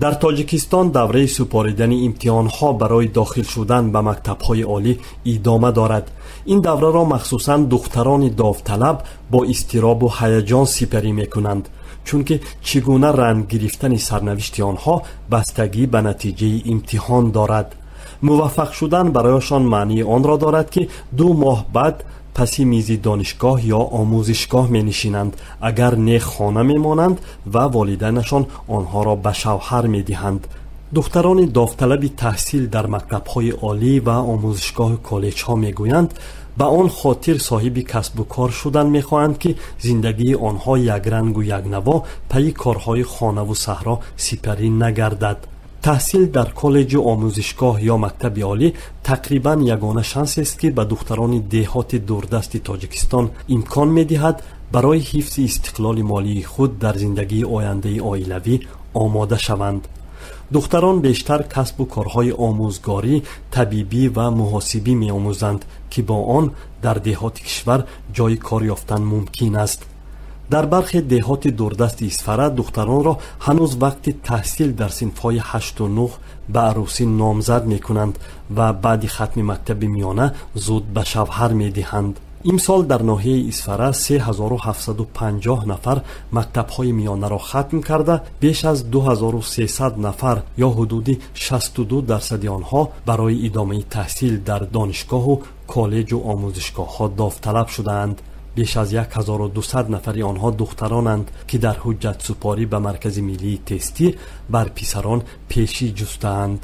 Дар Тоҷикистон давраи супоридани имтиҳонҳо барои дохил шудан ба мактабҳои олӣ идома дорад. Ин давраро махсусан духтарони довталаб бо изтиробу ҳаяҷон сипарӣ мекунанд, чунки чӣ гуна ранг гирифтани сарнавишти онҳо бастагӣ ба натиҷаи имтиҳон дорад. Муваффақ шудан барояшон маънии онро дорад, ки 2 моҳ баъд паси мизи донишгоҳ ё омӯзишгоҳ менишинанд, агар не хона мемонанд ва волидайнашон онҳоро ба шавҳар медиҳанд. Духтарони довталаби таҳсил дар мактабҳои олӣ ва омӯзишгоҳу коллеҷҳо мегӯянд, ба он хотир соҳиби касбу кор шудан мехоҳанд, ки зиндагии онҳо якрангу якнаво пайи корҳои хонаву саҳро сипарӣ нагардад. Таҳсил дар коллеҷу омӯзишгоҳ ё мактаби олӣ тақрибан ягона шансест, ки ба духтарони деҳоти дурдасти Тоҷикистон имкон медиҳад барои ҳифзи истиқлоли молии худ дар зиндагии ояндаи оилавӣ омода шаванд. Духтарон бештар касбу корҳои омӯзгорӣ, табибӣ ва муҳосибӣ меомӯзанд, ки бо он дар деҳоти кишвар ҷойи кор ёфтан мумкин аст. Дар бархе деҳоти дурдасти Исфара духтаронро ҳанӯз вақти таҳсил дар синфҳои 8-9 ба арӯсӣ номзад мекунанд ва баъди хатми мактаби миёна зуд ба шавҳар медиҳанд. Имсол дар ноҳияи Исфара 3750 нафар мактабҳои миёнаро хатм карда, беш аз 2300 нафар ё ҳудуди 62% онҳо барои идомаи таҳсил дар донишгоҳу коллеҷу омӯзишгоҳҳо довталаб шудаанд. Беш аз 1200 нафари онҳо духтаронанд, ки дар ҳуҷҷатсупорӣ ба Маркази миллии тестӣ бар писарон пешӣ ҷустаанд.